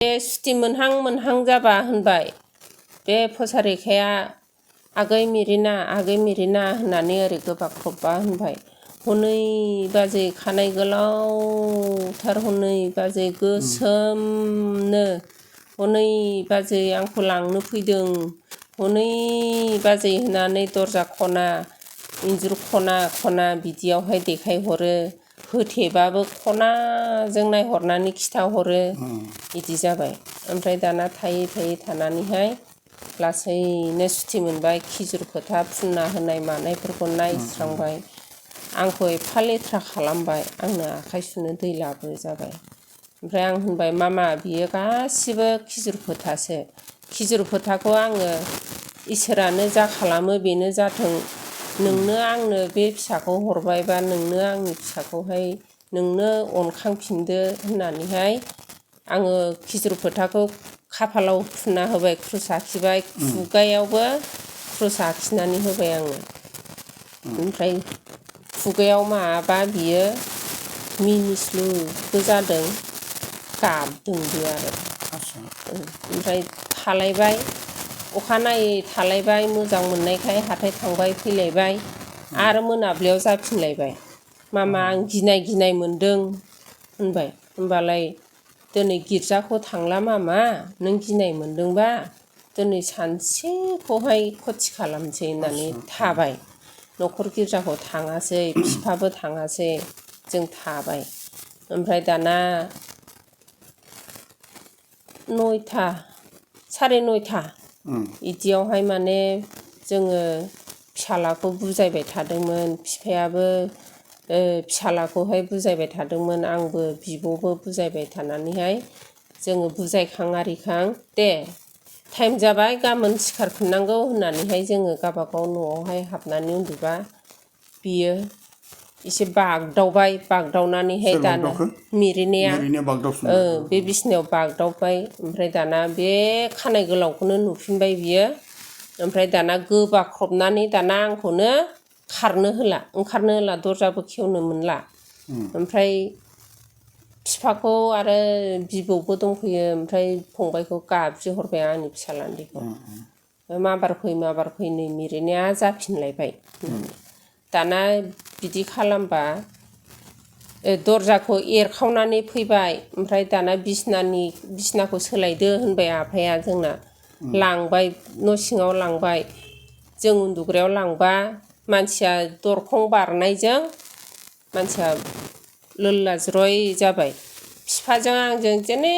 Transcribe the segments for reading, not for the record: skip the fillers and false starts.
बे सुथि मोनहां जाबा होनबाय बे फसारेखाया आगै मिरिना होननानै ओरै गोबाख्रबबा होनबाय हनै बाजै खानाय गोलावथार हनै बाजै गोसोमनो हनै बाजै आंखौ लांनो फैदों हनै बाजै होननानै दरजा खना इन्जुर खना बिदियावहाय देखायहरो होथेबाबो खनाजों नायहरनानै खिथाहरो बिदि जाबाय ओमफ्राय दाना थायै थानानैहाय लासैनो सुथि मोनबाय खिजुर फोथा फुनना होनाय मानायफोरखौ नायस्रांबाय आंखौ एफा लेथ्रा खालामबाय आंनो आखाइ सुनो दै लाबो जाबाय ओमफ्राय आं होनबाय मामा बियो गासिबो खिजुर फोथासो खिजुर फोथाखौ आङो इसोरानो जा खालामो बेनो जाथों नोंनो आंनो बे फिसाखौ हरबायबा नोंनो आंनि फिसाखौहाय नोंनो अनखांफिनदो होननानैहाय आङो खिजुर फोथाखौ खाफालाव फुनना होबाय क्रुस आखिबाय खुगायावबो क्रुस आखिनानै होबाय आङो ओमफ्राय खुगायाव माबा बियो मिनिस्लुबो जादों गाबदोंबो आरो ओमफ्राय थालायबाय अखानायै थालायबाय मोजां मोननायखाय हाथाय थांबाय फैलायबाय आरो मोनाब्लियाव जाफिनलायबाय मामा आं गिनाय मोनदों होनबाय होनबालाय दिनै गिर्जाखौ थांला मामा नों गिनाय मोनदोंबा दिनै सानसेखौहाय खथि खालामसै होननानै थाबाय न'खर गिर्जाखौ थाङासै बिफाबो थाङासै जों थाबाय ओमफ्राय दाना 9था साराय 9था बिदियावहाय माने जोङो फिसालाखौ बुजायबाय थादोंमोन बिफायाबो फिसालाखौहाय बुजायबाय थादोंमोन आंबो बिब'बो बुजायबाय थानानैहाय जोङो बुजायखां आरिखां दे टाइम जाबाय गाबोन सिखारफिननांगौ होननानैहाय जोङो गावबागाव न'आवहाय हाबनानै उन्दुबा बियो एसे बागदावबाय बागदावनानैहाय दाना मिरिनाया बे बिसिनायाव बागदावबाय ओमफ्राय दाना बे खानाय गोलावखौनो नुफिनबाय बियो ओमफ्राय दाना गोबाख्रबनानै दाना आंखौनो खारनो होला ओंखारनो होला दरजाबो खेवनो मोनला ओमफ्राय बिफाखौ आरो बिबौबो दंफैयो ओमफ्राय फंबायखौ गाबज्रिहरबाय आंनि फिसाला उन्दैखौ माबार फै नै मिरिनाया जाफिनलायबाय दाना बिदि खालामबा दरजाखौ एरखावनानै फैबाय ओमफ्राय दाना बिसनाखौ सोलायदो होनबाय आफाया जोंना लांबाय न' सिङाव लांबाय जों उन्दुग्रायाव लांबा मानसिया दरखं बारनायजों मानसिया लोल्ला ज्रय जाबाय बिफाजों आंजों जेने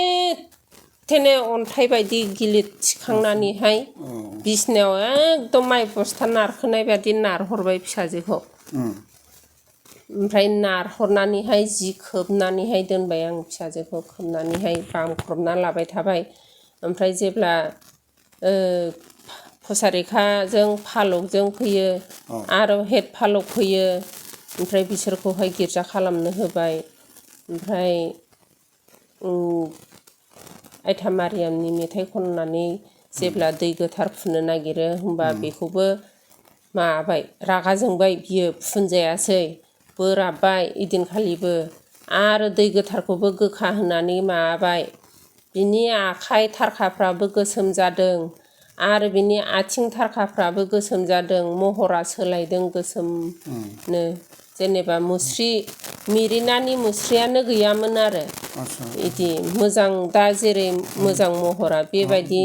थेने अन्थाइ बायदि गिलिर थिखांनानैहाय बिसनायाव एकदम माइ बस्था नारखोनाय बायदि नारहरबाय फिसाजोखौ ओमफ्राय नारहरनानैहाय जि खोबनानैहाय दोनबाय आं फिसाजोखौ खोबनानैहाय बामख्रबना लाबाय थाबाय ओमफ्राय जेब्ला फसारेखाजों फालकजों फैयो आरो हेड फालक फैयो ओमफ्राय बिसोरखौहाय गिर्जा खालामनो होबाय ओमफ्राय आइथा मारियामनि मेथाइ खननानै जेब्ला दै गोथार फुननो नागिरो होमबा बेखौबो माबाबाय रागा जोंबाय बियो फुनजायासै बोराबबाय इदिनखालिबो आरो दै गोथारखौबो गोखा होनानै माबाबाय बिनि आखाइ थारखाफ्राबो गोसोम जादों आरो बिनि आथिं थारखाफ्राबो गोसोम जादों महरा सोलायदों गोसोमनो जेनेबा मुस्रि मिरिनानि मुस्रियानो गैयामोन आरो बिदि मोजां दा जेरै मोजां महरा बेबायदि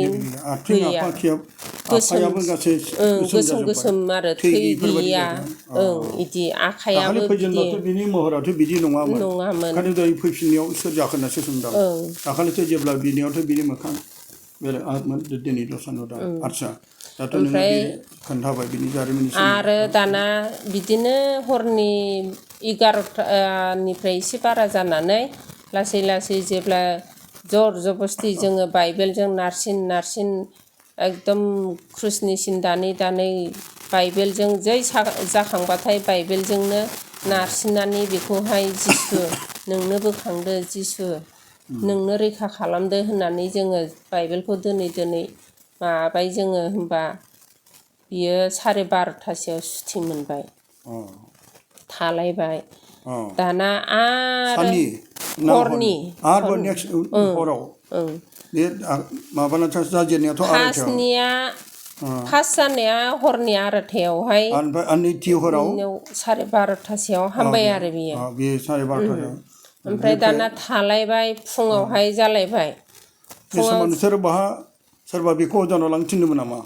गैया गोसोम आरो थै गैया बिदि आखाइयाबो बिनि महराथ' बिदि नङामोन ओंखायनो दै फैफिननायाव सोर जाखोनासो सोंदां दाखालिथ' जेब्ला बिनियावथ' बिनि मोखां बेलेगमोन दिनै दस्रा नुदों आदसा दाथ' नोङो खोन्थाबाय बिनि जारिमिननि सोमोन्दै आरो दाना बिदिनो हरनि 11टानिफ्राय एसे बारा जानानै लासै जेब्ला जर जबस्थि जोङो बाइबेलजों नारसिन एकदम क्रुसनि सिन दानै बाइबेलजों जै जाखांबाथाय बाइबेलजोंनो नारसिननानै बेखौहाय जिसु नोंनो बोखांदो जिसु नोंनो रैखा खालामदो होननानै जोङो बाइबेलखौ दोनै माबाबाय जोङो होमबा बियो 12:30 सुथि मोनबाय थालायबाय दाना आरो हरनि नेक्स्ट हराव बे माबाना जाजेननायाथ' आरायथायाव फार्स्टनिया फार्स्ट जानाया हरनि 8टायावहाय ओमफ्राय नैथि हराव 12:30सोआव हामबाय आरो बियो बे 12:30 ओमफ्राय दाना थालायबाय फुङावहाय जालायबाय बे समाव नोंसोर बाहा सोरबा बेखौ अजानाव लांनो थिनदोंमोन नामा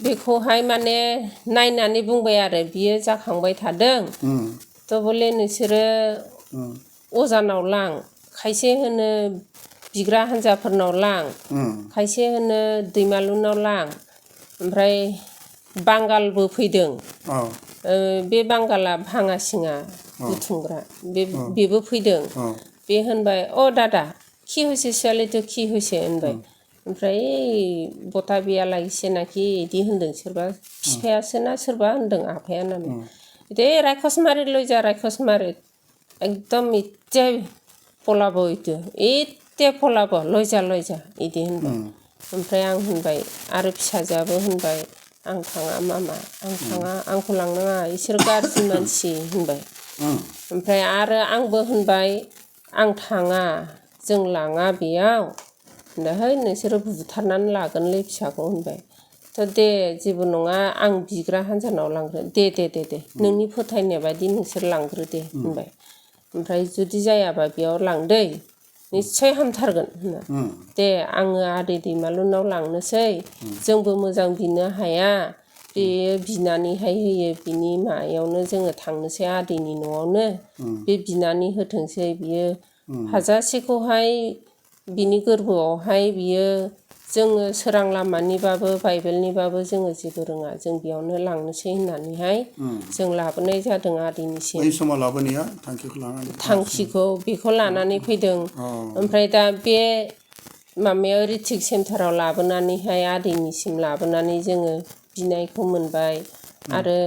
बेखौहाय माने नायनानै बुंबाय आरो बियो जाखांबाय थादों थ' बले नोंसोरो अजानाव लां खायसे होनो बिग्रा हान्जाफोरनाव लां खायसे होनो दैमालुनाव लां ओमफ्राय बांगालबो फैदों बे बांगाला भाङासिङा बुथुमग्रा बेबो फैदों बे होनबाय दादा কি হৈছে ছোৱালীটো কি হৈছে होनबाय ओमफ्राय बता बिया लागिसे नाखि इदि होनदों सोरबा बिफायासो ना सोरबा होनदों आफाया होननानै दे रायखसमारि लयजा रायखसमारि एकदम इत्ते पलाब इदो इत्ते पलाब लयजा इदि होनबाय ओमफ्राय आं होनबाय आरो फिसाजोआबो होनबाय आं थाङा मामा आं थाङा आंखौ लांनाङा इसोर गाज्रि मानसि होनबाय ओमफ्राय आरो आंबो होनबाय आं थाङा जों लाङा बेयाव होनबाय नोंसोरो बुथारनानै लागोनलै फिसाखौ होनबाय थ' दे जेबो नङा आं बिग्रा हान्जानाव लांग्रो दे नोंनि फोथायनाय बायदि नोंसोर लांग्रो दे होनबाय ओमफ्राय जुदि जायाबा बेयाव लांदै निस्सय हामथारगोन होनो दे आङो आदै दैमालुनाव लांनोसै जोंबो मोजां बिनो हाया बेयो बिनानैहाय होयो बिनि मायावनो जोङो थांनोसै आदैनि न'आवनो बे बिनानै होथोंसै बियो हाजासेखौहाय बिनि गोरबोआवहाय बियो जोङो सोरां लामानिबाबो बाइबेलनिबाबो जोङो जेबो रोङा जों बेयावनो लांनोसै होननानैहाय जों लाबोनाय जादों आदैनिसिम बै समाव लाबोनाया थांखिखौ बेखौ लानानै फैदों ओमफ्राय दा बे माबायाव रिट्रिट सेन्टाराव लाबोनानैहाय आदैनिसिम लाबोनानै जोङो बिनायखौ मोनबाय आरो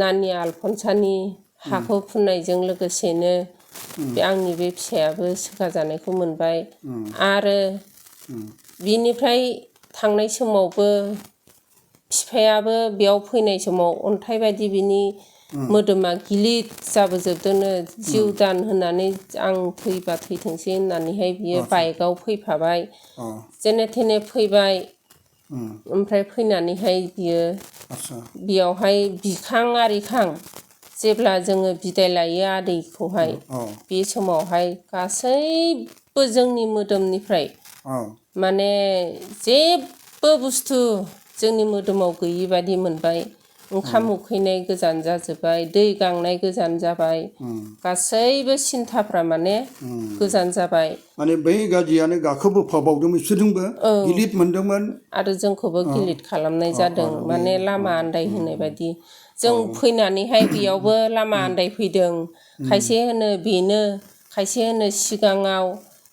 नानि आलफनसानि हाखौ फुननायजों लोगोसेनो बे आंनि बे फिसायाबो सोखा जानायखौ मोनबाय आरो बिनिफ्राय थांनाय समावबो बिफायाबो बेयाव फैनाय समाव अन्थाइ बायदि बिनि मोदोमा गिलिर जाबोजोबदोंनो जिउ दान होननानै आं थैबा थैथोंसै होननानैहाय बियो बाइकआव फैफाबाय जेने थेने फैबाय ओमफ्राय फैनानैहाय बियो बेयावहाय बिखां आरिखां जेब्ला जोङो बिदाय लायो आदैखौहाय बे समावहाय गासैबो जोंनि मोदोमनिफ्राय माने जेबो बुस्थु जोंनि मोदोमाव गैयि बादि मोनबाय ओंखाम उखैनाय गोजान जाजोब्बाय दै गांनाय गोजान जाबाय गासैबो सिन्थाफ्रा माने गोजान जाबाय माने बै गाज्रियानो गाखोबोफाबावदोंमोन बिसोरजोंबो गिलिद मोनदोंमोन आरो जोंखौबो गिलिद खालामनाय जादों माने लामा आन्दायहोनाय बायदि जों फैनानैहाय बेयावबो लामा आन्दायफैदों खायसे होनो बेनो खायसे होनो सिगाङाव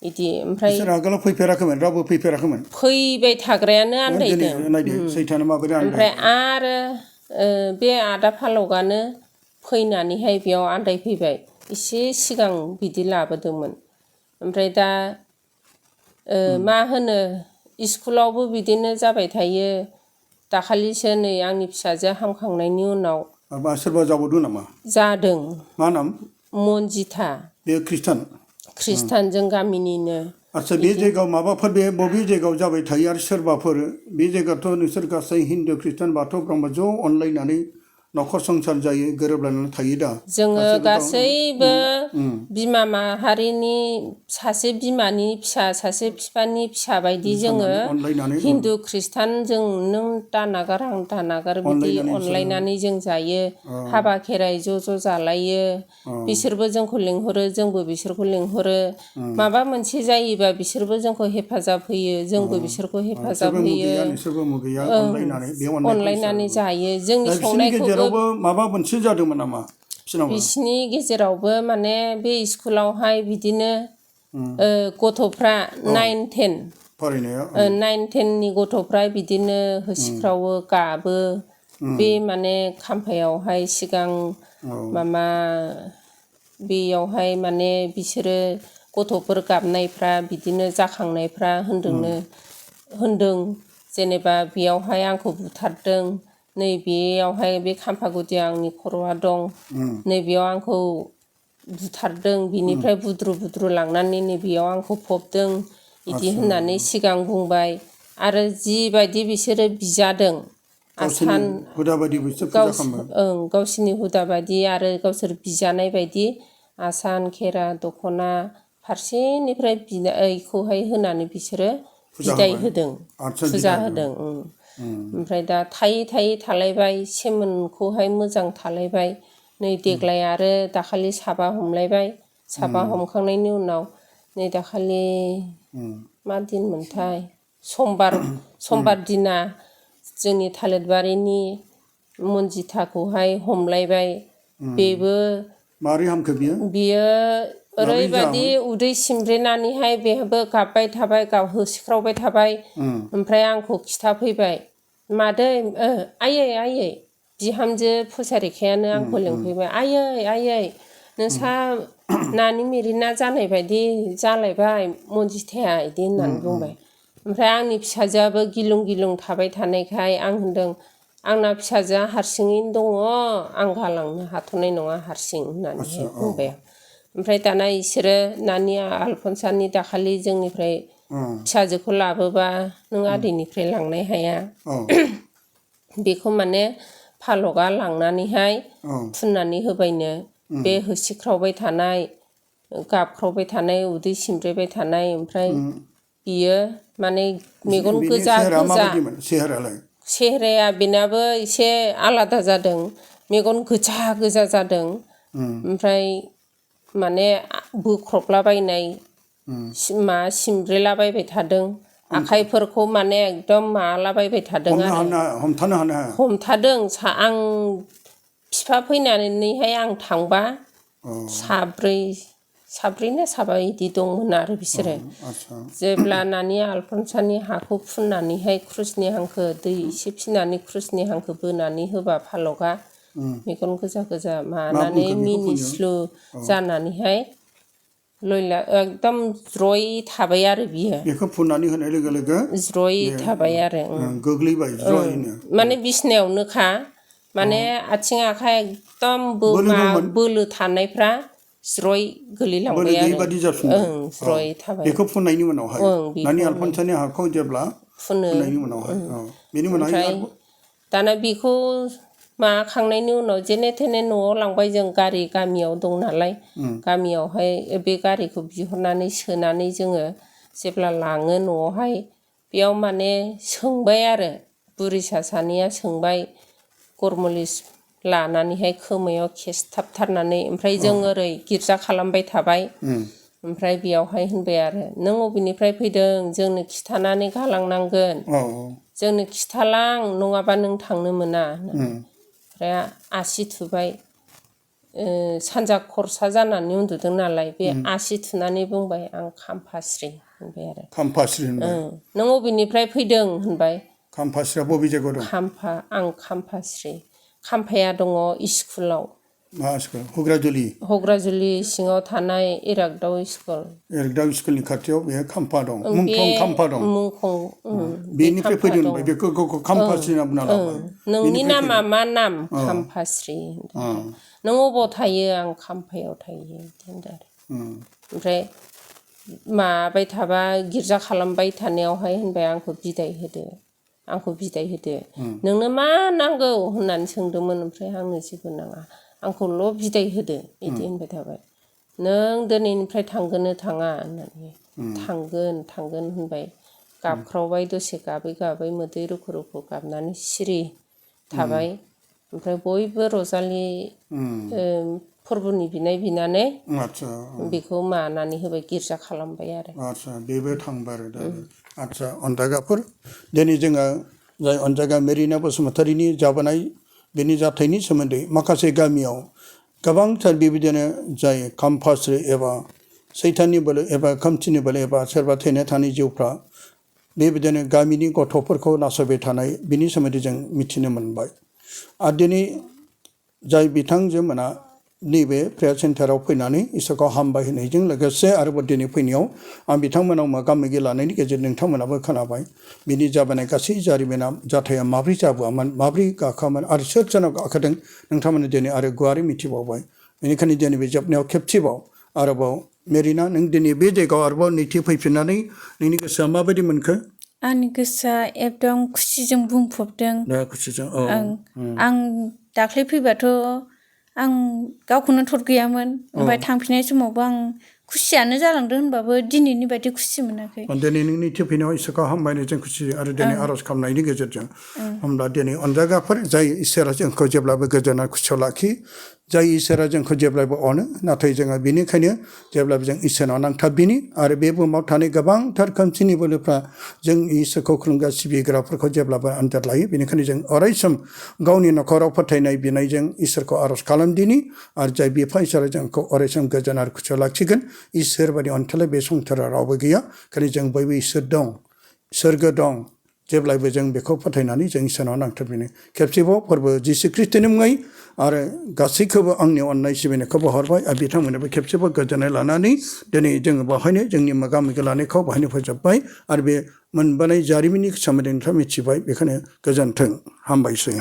इदि ओमफ्राय बिसोर आगोलाव फैफेराखैमोन रावबो फैफेराखैमोन फैबाय थाग्रायानो आन्दायदों नायदो सैताना माबोरै ओमफ्राय आरो बे आदा फालगानो फैनानैहाय बेयाव आन्दायफैबाय एसे सिगां बिदि लाबोदोंमोन ओमफ्राय दा मा होनो स्कुलावबो बिदिनो जाबाय थायो दाखालिसो नै आंनि फिसाजो हामखांनायनि उनाव सोरबा जाबावदों नामा जादों मा नाम मनजिथा बे ख्रिस्टान जों गामिनिनो आच्छा बे जायगायाव माबाफोर बे बबे जायगायाव जाबाय थायो आरो सोरबाफोर बे जायगायाथ' नोंसोर गासै हिन्दु ख्रिस्टान बाथौ ब्रह्म ज' अनलायनानै न'खर संसार जायो गोरोबलायनानै थायो दा जोङो गासैबो बिमा माहारिनि सासे बिमानि फिसा सासे बिफानि फिसा बायदि जोङो हिन्दु ख्रिस्टान जों नों दानागार आं दानागार बिदि अनलायनानै जों जायो हाबा खेराइ ज' जालायो बिसोरबो जोंखौ लिंहरो जोंबो बिसोरखौ लिंहरो माबा मोनसे जायोबा बिसोरबो जोंखौ हेफाजाब होयो जोंबो बिसोरखौ हेफाजाब होयो अनलायनानै जायो जोंनि संनायखौबो माबा मोनसे जादोंमोन नामा बिसिनि गेजेरावबो माने बे स्कुलावहाय बिदिनो गथ'फ्रा 9-10 फरायनाया 9-10नि गथ'फ्रा बिदिनो होसिख्रावो गाबो बे माने खाम्फायावहाय सिगां मामा बेयावहाय माने बिसोरो गथ'फोर गाबनायफ्रा बिदिनो जाखांनायफ्रा होनदों जेनेबा बेयावहाय आंखौ बुथारदों नैबेयावहाय बे खाम्फा गुदियाव आंनि खर'आ दं नैबेयाव आंखौ बुथारदों बिनिफ्राय बुद्रु लांनानै नैबेयाव आंखौ फबदों इदि होननानै सिगां बुंबाय आरो जिबायदि बिसोरो बिजादों आसान गावसिनि हुदा बायदि आरो गावसोर बिजानाय बायदि आसान खेरा दख'ना फारसेनिफ्राय बिनायखौहाय होनानै बिसोरो बिदाय होदों फुजा होदों ओमफ्राय दा थायै थायै थालायबाय सेमोनखौहाय मोजां थालायबाय नै देग्लाय आरो दाखालि साबा हमलायबाय साबा हमखांनायनि उनाव नै दाखालि मा दिन मोनथाय समबार दिना जोंनि थालिरबारिनि मन्जिथाखौहाय हमलायबाय बेबो मारै हामखो बियो ओरैबायदि उदै सिमब्रेनानैहाय बेहाबो गाबबाय थाबाय होसिख्रावबाय थाबाय ओमफ्राय आंखौ खिथाफैबाय मादै आयै बिहामजो फुसारिखायानो आंखौ लिंफैबाय आयै नोंसा नानि मेरिना जानाय बायदि जालायबाय मन्जिथाया इदि होननानै बुंबाय ओमफ्राय आंनि फिसाजोआबो गिलुं गिलुं थाबाय थानायखाय आं होनदों आंना फिसाजोआ हारसिङैनो दङ आं गालांनो हाथ'नाय नङा हारसिं होननानैहाय बुंबाय आं ओमफ्राय दाना इसोरो नानि आलफनसानि दाखालि जोंनिफ्राय फिसाजोखौ लाबोबा नों आदैनिफ्राय लांनो हाया बेखौ माने फालकआ लांनानैहाय फुननानै होबायनो बे होसिख्रावबाय थानाय गाबख्रावबाय थानाय उदै सिमब्रेबाय थानाय ओमफ्राय बियो माने मेगन गोजा सेहेराया बेनाबो एसे आलादा जादों मेगन गोजा जादों ओमफ्राय माने बोख्रबलाबायनाय सिमब्रेलाबायबाय थादों आखाइफोरखौ माने एकदम मालाबायबाय थादों आरो हमथादों आं बिफा फैनानैहाय आं थांबा साब्रै ना साबा इदि दंमोन आरो बिसोरो जेब्ला नानि आलफनसानि हाखौ फुननानैहाय क्रुसनि हांखो दै एसे फिनानै क्रुसनि हांखो बोनानै होबा फालकआ मेगन गोजा मानानै मिनिस्लु जानानैहाय एकदम ज्रय थाबाय आरो बियो बेखौ फुननानै होनाय लोगो लोगो ज्रय थाबाय आरो गोग्लैबाय ज्रयनो माने बिसनायावनोखा माने आथिं आखाइ एकदम बोलो थानायफ्रा ज्रय गोलैलांबाय आरो ज्रय थाबाय बेखौ फुननायनि उनावहाय नानि आलफनसानि हाखौ जेब्ला फुननायनि उनावहाय बेनि उनावहाय दाना बेखौ माखांनायनि उनाव जेने थेने न'आव लांबाय जों गारि गामियाव दं नालाय गामियावहाय बे गारिखौ बिहरनानै सोनानै जोङो जेब्ला लाङो न'आवहाय बेयाव माने सोंबाय आरो बुरिसा सानैया सोंबाय गरमुलिस लानानैहाय खोमायाव खेसथाबथारनानै ओमफ्राय जों ओरै गिर्जा खालामबाय थाबाय ओमफ्राय बेयावहाय होनबाय आरो नों अबेनिफ्राय फैदों जोंनो खिथानानै गालांनांगोन जोंनो खिथालां नङाबा नों थांनो मोना ओमफ्राय आसि थुबाय सानजा खरसा जानानै उन्दुदों नालाय बे आसि थुनानै बुंबाय आं खामफास्रि होनबाय आरो खामफास्रि नों अबेनिफ्राय फैदों होनबाय खामफास्रिया बबे जायगायाव दं आं खामफास्रि खाम्फाया दङ स्कुलाव मा स्कुल हग्राजुलि सिङाव थानाय इरागदाव स्कुलनि खाथियाव बेहाय खाम्फा दं मुंख्लं खाम्फा दं बेनिफ्राय फैदों बेखौ खामफास्रि होनना बुंना लाबाय नोंनि नामा मा नाम खामफास्रि नों अबाव थायो आं खाम्फायाव थायो बिदि होनदों आरो ओमफ्राय माबाय थाबा गिर्जा खालामबाय थानायावहाय होनबाय आंखौ बिदाय होदो नोंनो मा नांगौ होननानै सोंदोंमोन ओमफ्राय आंनो जेबो नाङा आंखौल' बिदाय होदो बिदि होनबाय थाबाय नों दिनैनिफ्राय थांगोन थाङा होननानै थांगोन होनबाय गाबख्रावबाय दसे गाबै मोदै रुखु रुखु गाबनानै सिरि थाबाय ओमफ्राय बयबो रजालि फोरबुनि बिनाय बिनानै बेखौ मानानै होबाय गिर्जा खालामबाय आरो बेबो थांबाय आरो दा आदसा अनजागाफोर दिनै जोङो जाय अनजागा मेरिना बसुमतारीनि जाबोनाय बेनि जाथायनि सोमोन्दै माखासे गामियाव गोबांथार बेबायदिनो जाय खामफास्रि एबा सैताननि बोलो एबा खोमसिनि बोलो एबा सोरबा थैना थानाय जिउफ्रा बेबायदिनो गामिनि गथ'फोरखौ नासयबाय थानाय बिनि सोमोन्दै जों मिथिनो मोनबाय आरो दिनै जाय बिथांजो मोना नैबे प्रेयार सेन्टाराव फैनानै इसोरखौ हामबाय होनायजों लोगोसे आरोबाव दिनै फैनायाव आं बिथांमोनाव मोगा मोगि लानायनि गेजेरजों नोंथांमोनाबो खोनाबाय बिनि जाबोनाय गासै जारिमिना जाथाया माब्रै जाबोआमोन माब्रै गाखोआमोन आरो सोर सोरनाव गाखोदों नोंथांमोना दिनै आरो गुवारै मिथिबावबाय बेनिखायनो दिनै बे जोबनायाव खेबसेबाव आरोबाव मेरिना नों दिनै बे जायगायाव आरोबाव नैथि फैफिननानै नोंनि गोसोआ माबायदि मोनखो? आंनि गोसोआ एकदम खुसिजों बुंफबदों। खुसिजों आं दाख्लै फैबाथ' आं गावखौनो थद गैयामोन। ओमफ्राय थांफिननाय समावबो आं खुसियानो जालांदों होनबाबो दिनैनि बायदि खुसि मोनाखै। दिनै नों नैथि फैनायाव इसोरखौ हामबायनायजों खुसि आरो दिनै आर'ज खालामनायनि गेजेरजों होमब्ला दिनै अनजागाफोर जाय इसोरा जोंखौ जेब्लाबो गोजोन आरो खुसियाव लाखि, जाय इसोरा जोंखौ जेब्लाबो अनो, नाथाय जोङो बेनिखायनो जेब्लाबो जों इसोरनाव नांथाबबिनि आरो बे बुहुमाव थानाय गोबांथार खोमसिनि बोलोफ्रा जों इसोरखौ खुलुमग्रा सिबिग्राफोरखौ जेब्लाबो आनजाद लायो। बेनिखायनो जों अरायसम गावनि न'खराव फोथायनाय बिनायजों इसोरखौ आर'ज खालामदिनि आरो जाय बिफा इसोरा जोंखौ अरायसम गोजोन आरो खुसियाव लाखिगोन। इसोर बायदि अनथोलाय बे संसाराव रावबो गैया। खालि जों बयबो इसोर दं, सोरगो दं। जेब्लायबो जों बेखौ फोथायनानै जों इसोरनाव नांथाबबिनो। खेबसेबाव फोरबो जिसु ख्रिस्ट'नि मुङै आरो गासैखौबो आंनि अननाय सिबिनायखौ बावहरबाय आरो बिथांमोननोबो खेबसेबाव गोजोननाय लानानै दिनै जोङो बेवहायनो जोंनि मोगा मोगि लानायखौ बेवहायनो फोजोबबाय आरो बे मोनबोनाय जारिमिननि सोमोन्दै नोंथाङा मिथिबाय। बेखायनो गोजोन्थों, हामबायसै।